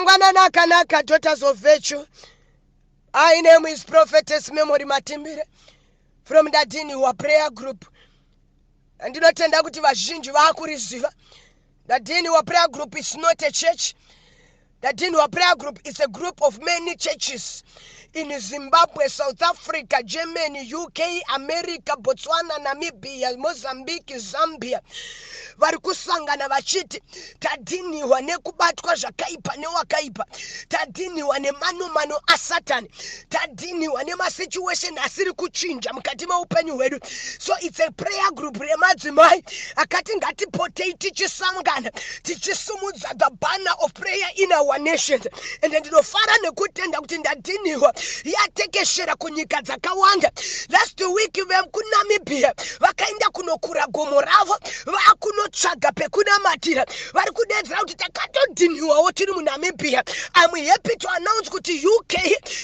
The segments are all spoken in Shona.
Mangwanani akanaka, daughters of virtue. My name is Prophetess Memory Matimbire from Ndadhiniwa Prayer Group. Ndinotenda kuti vazhinji vaakuriziva. Ndadhiniwa Prayer Group is not a church. Ndadhiniwa Prayer Group is a group of many churches in Zimbabwe, South Africa, Germany, UK, America, Botswana, Namibia, Mozambique, Zambia. Vari kusangana vachiti tadhiniwa nekubatwa zvakaipa newakaipa, tadhiniwa nemanomano asatani, tadhiniwa nemasituation asiri kuchinja mukati meupenyu hwedu. So it's a prayer group remadzimai akati ngatipotei tichisangana tichisumudza the banner of prayer in our nations. Ende ndinofara nekutenda kuti Ndadhiniwa yatekeshera kunyika dzakawanda. Last week vekuNamibia vakaenda kunokura gomo ravo, vakunotsvaga pekunamatira. Vari kudedzera kuti takatodhiniwawo tiri muNamibia. I'm happy to announce kuti UK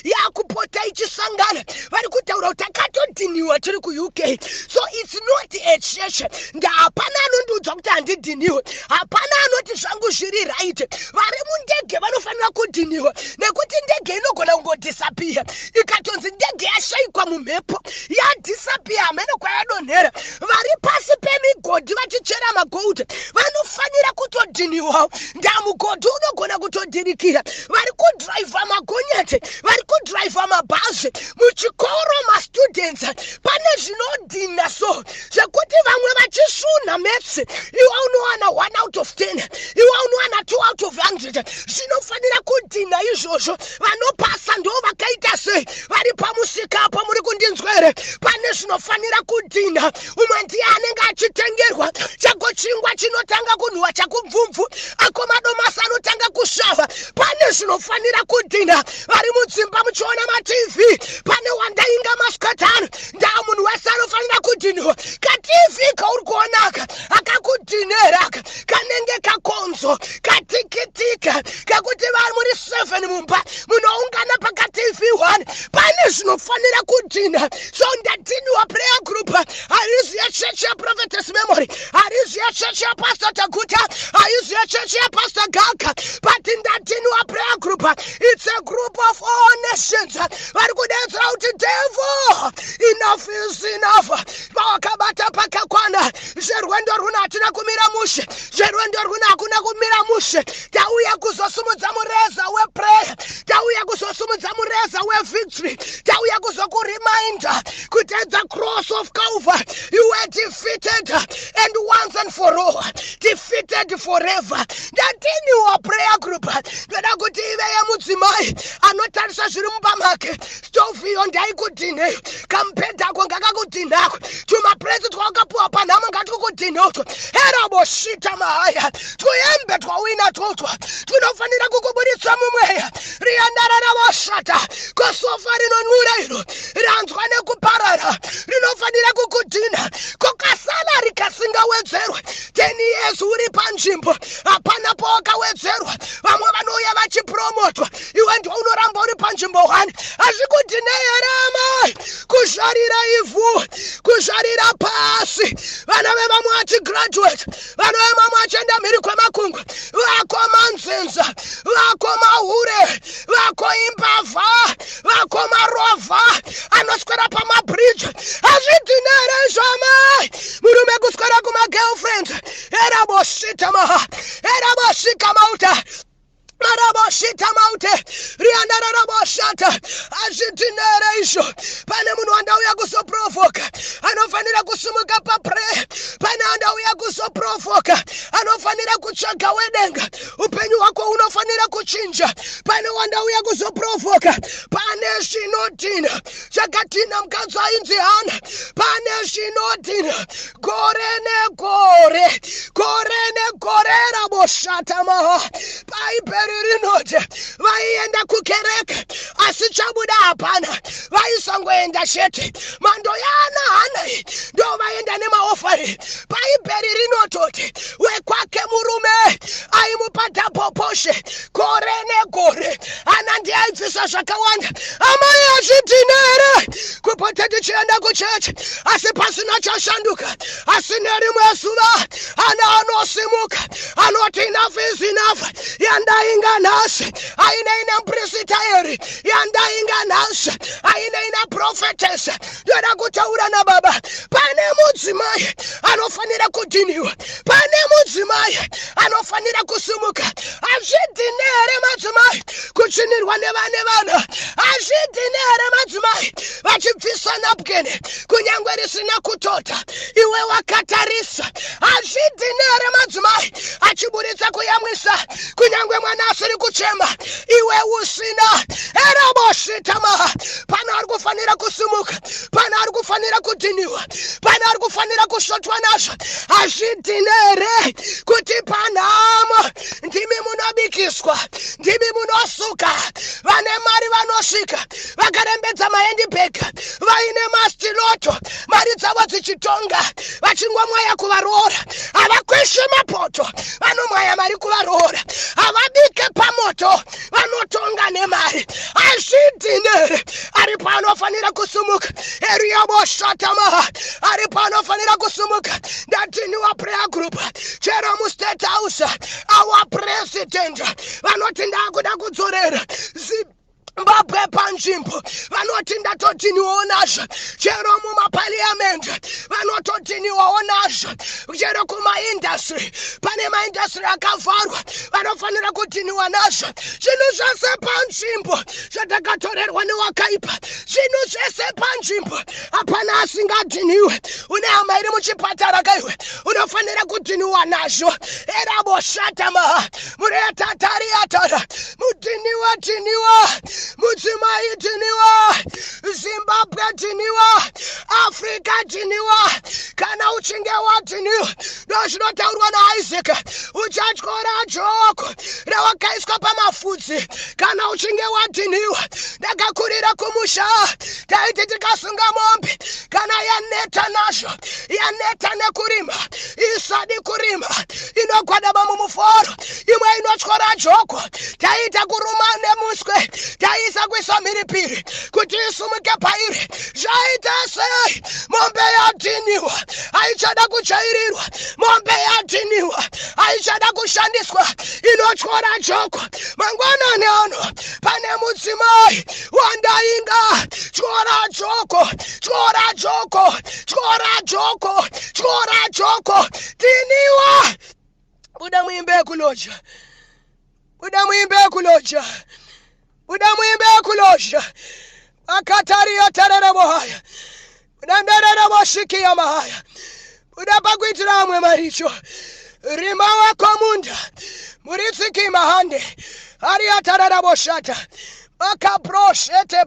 yakupota ichisangana. Vari kutaura kuti takatodhiniwa tiri kuUK. So it's not a church. Ndahapana anondiudza kuti handidhiniwe, hapana anoti zvangu zviri right. Vari mundege vanofanira kudhiniwa nekuti ndege inogona kungodisappear. Ikatonzi ndege yashaikwa mumhepo, yadisappear, hameno kwayadonhera. Vari pasi pemigodhi vachichera magold vanofanira kutodhiniwawo. Ndamugodhi unogona kutodhirikira. Vari kudhiraivha magonyeti, vari kudhiraivha mabhazi muchikoro, mastudents, pane zvinodhina so zvekuti vamwe vachisvunha maths, iwe unowana 1 out of 10, iwe unowana 2 out of 100. Zvinofanira kudhina izvozvo. Vanopasa ndo vakaita sei vari pamusika apo? Muri kundinzwa here? Pane zvinofanira kudhina. Umwe ndiye anenge achitengerwa chako chingwa chinotanga kunhuwa chakubvubvu, ako madomasi anotanga kusvava. Pane zvinofanira kudhina. Vari mudzimba muchiona maTV, pane wandainga masikatano ndaa munhu wese anofanira kudhiniwa. KaTV kauri kuonaka akakudhineraka kanenge kakonzo katikitika kakuti vari muri 7 mumba munoungana pakaTV 1. Pane zvinofanira kudhina. So Ndadhiniwa Prayer Group haizi yechechi yaProphetess Memory, haizi yechechi yaPastor Taguta, haizi yechechi yaPastor Gaka, but Ndadhiniwa Prayer Group, it's a group of all nations vari kudetsera kuti devil, enough is enough. Pawakabata pakakwana. Zverwendo rwuno hatina kumira mushe, zverwendo rwuno hakuna kumira mushe. Tauya kuzosumudza mureza weprayer, tauya kuzosumudza mureza wevictory, tauya kuzokureminder kuti at the cross of Calvary you were defeated, and once and for all defeated forever. Ndadhiniwa Prayer Group ndoda kuti ive yemudzimai anotarisa zviri mumba make. Stovhu iyo ndaikudhineyo, kamubhedhako ngakakudhinako, tumapuresi twawakapuwa panhamo ngatikukudhinotwo, heraboshita mahaya, twuhembe twauina twotwa twunofanira kukubuditsa mumweya. Riyandararavoshata kosofa rinonura iro ranzwa nekuparara rinofanira kukudhina. Kokasalary kasingawedzerwe, 10 years uri panzvimbo, hapana pawakawedzerwa. Vamwe vanouya vachipromotwa, iwe ndiwe unoramba uri panzvimbo 1. Hazvikudhine here amai kuzvarira ivhu, kuzvarira pasi, vana vevamwe vachigraduate, vana vevamwe vachienda mhiri kwemakungwa, vako manzenza, vako mahure, vako imbavha, vako marovha anoswera pamabridge? Hazvidhine here izvo amai? Murume kuswera kumagirlfriends, eraboshitamaha, eraboshikamauta, maraboshita maute, riandararaboshata. Hazvidhinere izvo? Pane munhu wandauya kuzoprovoka anofanira kusumuka paprayer. Pane andauya kuzoprovoka anofanira kutsvaga wedenga. Upenyu hwako hunofanira kuchinja. Pane wandauya kuzoprovoka. Pane zvinodhina zvakatina mukadzi ainzi Hana. Pane zvinodhina gore negore, gore negore, raboshata maha. Bhaibheri rinoti vaienda kukereke. Asi chabuda hapana, vaisangoenda chete. Mhando yaana Hana iyi ndo vaenda nemaofari. Bhaibheri rinototi wekwake murume aimupa double portion gore negore. Hana ndiye aibvisa zvakawanda. Amai, hazvidhine here kupota tichienda kuchechi asi pasina chashanduka? Asi nerimwe zuva Hana anosimuka, anoti enough is enough. Yandainga nhasi ainei nemuprista Eri, yandainga nhasi ainei naprophetess. Ndoda kutaura nababa, pane mudzimai anofanira kudhiniwa, pane mudzimai anofanira kusimuka. Hazvidhine here madzimai kutsvinirwa nevane vana? Hazvidhine here madzimai vachibvisa napkin kunyange risina kutota, iwe wakatarisa? Hazvidhine here madzimai achiburitsa kuyamwisa kunyange mwana asiri kuchema, iwe usina erabositama? Pane ari kufanira kusimuka, pane ari kufanira kudhiniwa, pane ari kufanira kusvotwa nazvo. Hazvidhine here kuti panhamo ndimi munobikiswa, ndimi munosuka? Vane mari vanosvika vakarembedza mahandbag, vaine mastiloto, mari dzavo dzichitonga, vachingomwaya kuvaroora. Havakweshe mapoto, vanomwaya mari kuvaroora. Havabike pamoto, vanotonga nemari. Hazvidhinere? Ari panofanira kusumuka, eriyaboshatama, ari panofanira kusumuka. Ndatiniwa prayer group, chero muState House, our president vanoti ndakuda kudzorera Zimbabwe panzvimbo, vanoti ndatodhiniwawo nazvo. Chero mumaparliament vanotodhiniwawo nazvo. Chero kumaindustry, pane maindustry akavharwa, vanofanira kudhiniwa nazvo. Zvinhu zvese panzvimbo zvatakatorerwa newakaipa, zvinhu zvese panzvimbo, hapana asingadhiniwe. Une hama iri muchipatara kaiwe, unofanira kudhiniwa nazvo. Eraboshatama muretatariatara mudhiniwa, dhiniwa mudzimai, dhiniwa Zimbabwe, dhiniwa Africa, dhiniwa. Kana uchinge wadhiniwa, ndozvinotaurwa naIsaac, uchatyora joko rawakaiswa pamafudzi kana uchinge wadhiniwa. Ndakakurira kumusha, taiti tikasunga mombe, kana yaneta nazvo, yaneta nekurima, isadi kurima, inogwadama mumuforo, imwe inotyora joko. Taita kuruma nemuswe, taisa kuisa mhiripiri kuti isumuke pairi. Zvaita sei? Mombe yadhiniwa haichada kuchairirwa, mombe yadhiniwa haichada kushandiswa, inotyora joko. Mangwanani ano pane mudzimai wandainga, tyora joko, tyora joko, tyora joko, tyora joko, dhiniwa, buda muimbe yekuloja, buda muimbe yekuloja, buda muimbe yekuloja. Akatariya tarerebo haya buda ndererebo shikiya mahaya, buda pakuitira amwe maricho, rima wako munda muritsiki mahande ariyatararabo shata makaproshete.